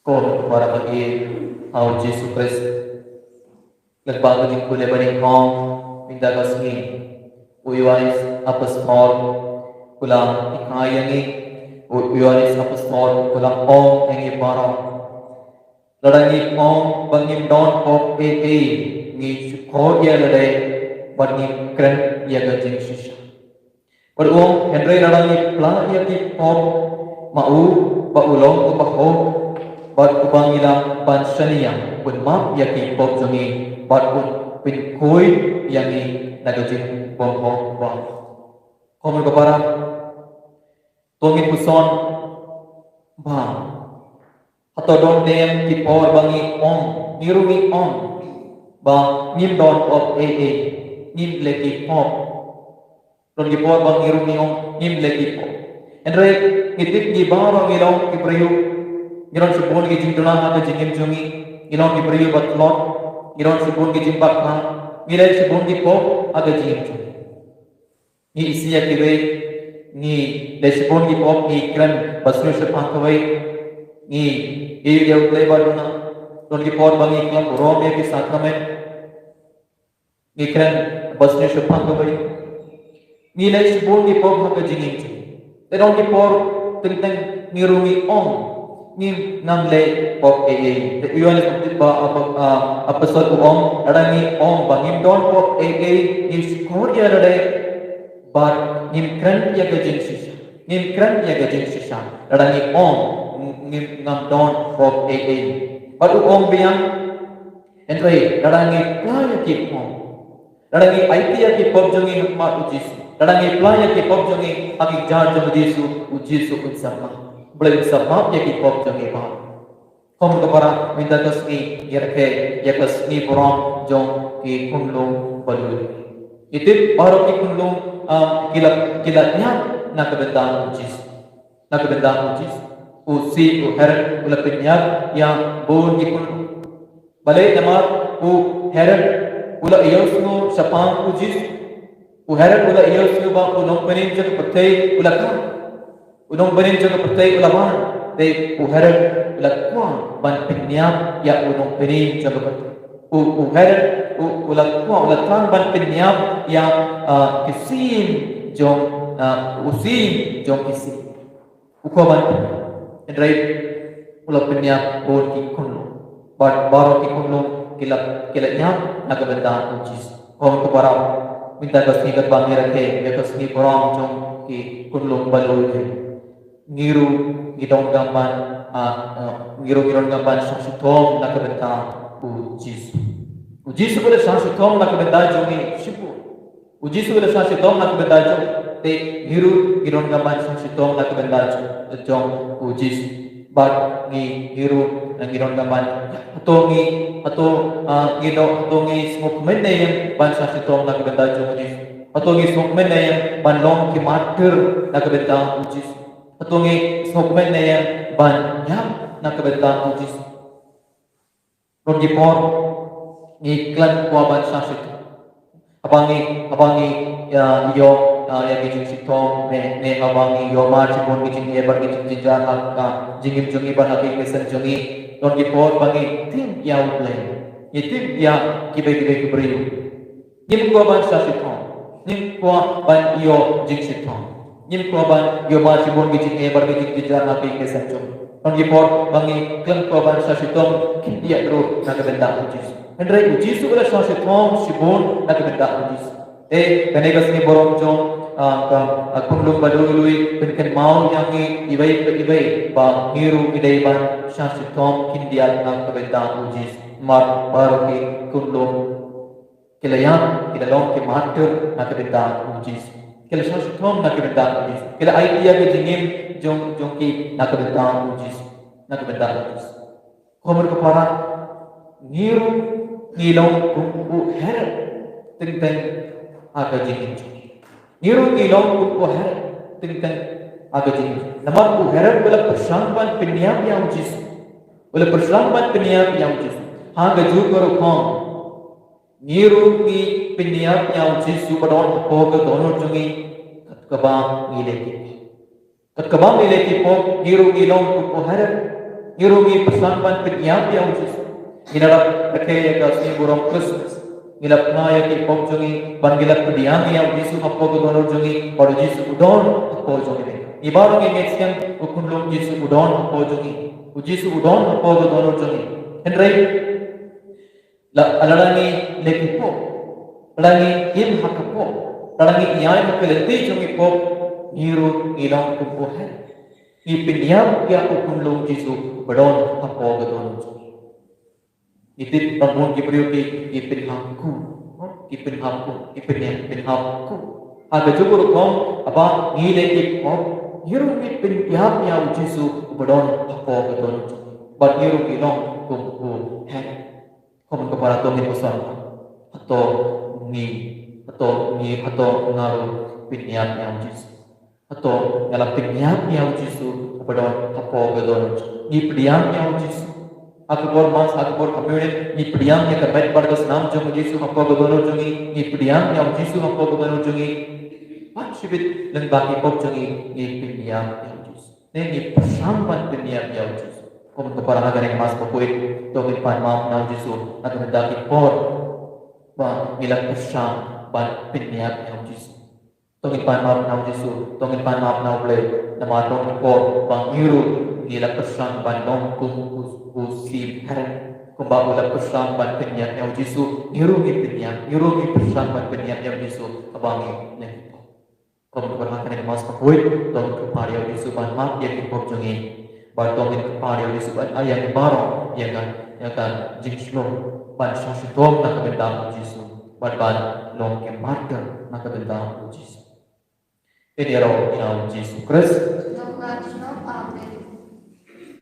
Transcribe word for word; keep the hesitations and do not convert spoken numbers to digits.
Ko para bagi ha u Jisu Khrist. Lek ba ka jingkhuslai ba nyngkong mynta ka sngi, u Ïoannis Apostol u la hikai ïa ngi, u Ïoannis Apostol u la ong ïa ngi baroh. Lada ngi ong ba ngim don pop ei ei, ngi shukor ïa lade bad ngi kren ïa ka jingshisha. Bad u ong, hynrei lada ngi pla ïa ki pop, ma u, ba u long uba hok bad uba ngi lah ban shaniah, un map ïa ki pop jong ngi bad un pynkhuid ïa ngi na ka jingbymhok baroh. Ko mon ko para, to ngin puson ba hato don ne em ki por ba ngi ong, ngi ruh ngi ong ba ngim don pop ei ei, ngim leh ki pop. Don ki por ba ngi ruh ngi ong ngim leh ki pop. Hynrei ngi tip ngi baroh ngi long ki briew. Ngi don shibun ki jingduna ha ka jingim jong ngi. Ngi long ki briew ba tlot. Ngi don shibun ki jingbakla. Ngi leh shibun ki pop ha ka jingim jong ngi. Ngi isih ïa kiwei, ngi leh shibun ki pop, ngi kren ba sniew shaphang kawei, ngi ïeit ïa U Blei ba duna. Don ki por ba ngi khlem burom ïa ki sakramen, ngi kren ba sniew shaphang kawei. Ngi leh shibun ki pop ha ka jingim jong ngi. Te don ki por teng teng ngi ruh ngi ong ngim, ngam leh pop ei ei. Te u Ïoannis u tip ba, a, a, Apostol u ong, lada ngi ong ba ngim don pop ei ei, ngim shukor ïa lade bad ngim kren ïa ka jingshisha. Ngim kren ïa ka jingshisha. Lada ngi ong ngim, ngam don pop ei ei. Bad u ong biang, hynrei lada ngi pla ïa ki pop, lada ngi aiti ïa ki pop jong ngi ha khmat u Jisu, lada ngi pla ïa ki pop jong ngi ha ki jar jong u Jisu, u Jisu un sa map. U Blei un sa map ïa ki pop jong ngi baroh. Ko mon ko para, mynta ka sngi ngi rakhe ïa ka sngi burom jong ki khunlung ba lui. Ngi tip baroh ki khunlung, ah, ki la, ki la ñiah na ka bynta u Jisu. Na ka bynta u Jisu. U Syiem u Herod u la pynïap ïa bun ki khunlung. Balei? Namar u Herod u la ïohsngew shaphang u Jisu. U Herod u la ïohsngew ba u nongpynim jong ka pyrthei u la kha. U nongpynim jong ka pyrthei u la wan. Te u Herod u la kwah ban pynïap ïa u nongpynim jong ka pyrthei. U, u Herod u, u la kwah, u la thrang ban pynïap ïa, ah, ki syiem jong, ah, u Syiem jong ki syiem. U kwah ban pynïap. Hynrei u la pynïap bun ki khunlung. Bad baroh ki khunlung ki la, ki la ñiah na ka bynta u Jisu. Ko mon ko para, mynta ka sngi katba ngi rakhe ïa ka sngi burom jong ki khunlung ba lui, ngi ruh ngi donkam ban, ah, ah, ngi ruh ngi donkam ban shah shitom na ka bynta u Jisu. U Jisu u la shah shitom na ka bynta jong ngi shibun. U Jisu u la shah shitom na ka bynta jong, te ngi ruh ngi donkam ban shah shitom na ka bynta jong, jong u Jisu. Bad ngi, ngi ruh ngi donkam ban, hato ngi, hato, ah, ngi don, hato ngi sngewkmen ne em ban shah shitom na ka bynta jong u Jisu? Hato ngi sngewkmen ne em ban long ki martir na ka bynta u Jisu? Hato ngi sngewkmen ne em ban ïap na ka bynta u Jisu? Don ki por ngi khlem kwah ban shah shitom. Haba ngi, haba ngi, ah, ïoh, ah, ïa ki jingshitom, ne, ne haba ngi ïoh mar shibun ki jingeh bad ki jingjynjar ha ka jingim jong ngi bad ha ki khyrsang jong ngi, don ki por ba ngi tim ïa U Blei. Ngi tim ïa kiwei kiwei ki briew. Ngim kwah ban shah shitom. Ngim kwah ban ïoh jingshitom. Ngim kwah ban ïoh mar shibun ki jingeh bad ki jingjynjar na ki khyrsang jong ngi. Don ki por ba ngi khlem kwah ban shah shitom khyndiat ruh na ka bynta u Jisu. Hynrei u Jisu u la shah shitom shibun na ka bynta u Jisu. Te kane ka sngi burom jong, ah, ka, ah, khunlung ba lui lui pynkynmaw ïa ngi iwei pa iwei ba ngi ruh ngi dei ban shah shitom khyndiat na ka bynta u Jisu. Namar baroh ki khunlung ki la ïap, ki la long ki martir na ka bynta u Jisu. Ki la shah shitom na ka bynta u Jisu. Ki la aiti ïa ka jingim jong, jong ki na ka bynta u Jisu. Na ka bynta u Jisu. Ko mon ko para, ngi ruh ngi long kum u Herod teng teng ha ka jingim jong ngi. Ngi ruh ngi long kum u Herod teng teng ha ka jingim. Namar u Herod u la pyrshang ban pynïap ïa u Jisu. U la pyrshang ban pynïap ïa u Jisu. Ha kajuh ka rukom, ngi ruh ngi pynïap ïa u Jisu ba don hapoh ka dohnud jong ngi, kat kaba ngi leh ki pop. Kat kaba ngi leh ki pop, ngi ruh ngi long kum u Herod. Ngi ruh ngi pyrshang ban pynïap ïa u Jisu. Ngi la dap rakhe ïa ka sngi burom Christmas. Ngi la phla ïa ki pop jong ngi, ban ngi la pdiang ïa u Jisu hapoh ka dohnud jong ngi, bad u Jisu u don hapoh jong ngi. Ngi baroh ngi ngeit skhem, u khunlung Jisu u don hapoh jong ngi. U Jisu u don hapoh ka dohnud jong ngi. Hynrei, la, lada ngi leh ki pop, lada ngi im ha ka pop, lada ngi ïaid ha ka lynti jong ki pop, ngi ruh ngi long kum u heh. Ngi pynïap ïa u khunlung Jisu ba don hapoh ka dohnud jong ngi. Ngi tip ba bun ki briew ki, ki pynhap kum, ki pynhap kum, ki pynïap, pynhap kum. Ha kajuh ka rukom, haba ngi leh ki pop, ngi ruh ngi pynïap ïa u Jisu ba don hapoh ka dohnud jong ngi. Bad ngi ruh ngi long kum u heh. Kum ka para, to ngin ym san. Hato ngi, hato ngi, hato nga ruh pynïap ïa u Jisu? Hato nga la pynïap ïa u Jisu ba don hapoh ka dohnud? Ngi pdiang ïa u Jisu ha ka bor Mass, ha ka bor Communion? Ngi pdiang ïa ka met bad ka snam jong u Jisu hapoh ka dohnud jong ngi? Ngi pdiang ïa u Jisu hapoh ka dohnud jong ngi? Bad shibit lyngba ki pop jong ngi, ngi pynïap ïa u Jisu. Ne ngi pyrshang ban pynïap ïa u Jisu? Kum ka para, ha kane ka Mass bakhuid, to ngin pan map na u Jisu na ka bynta ki por ba ngi la pyrshang ban pynïap ïa u Jisu. To ngin pan map na u Jisu, to ngin pan map na u Blei namar ki por ba ngi ruh ngi la pyrshang ban long kum u, u Sim Herod. Kumba u la pyrshang ban pynïap ïa u Jisu, ngi ruh ngi pynïap, ngi ruh ngi pyrshang ban pynïap ïa u Jisu haba ngi leh ki pop. Kum ka para, ha kane ka Mass bakhuid, to ngin kyrpad ïa u Jisu ban map ïa ki pop jong ngi. Bad to ngin kyrpad ïa u Jisu ban ai ïa ngi baroh ïa ka, ïa ka jingshlur ban shah shitom na ka bynta u Jisu, bad ban long ki martyr na ka bynta u Jisu. Ïa ïaroh ïa u Jisu Khrist. Nongpynim shnong. Amen.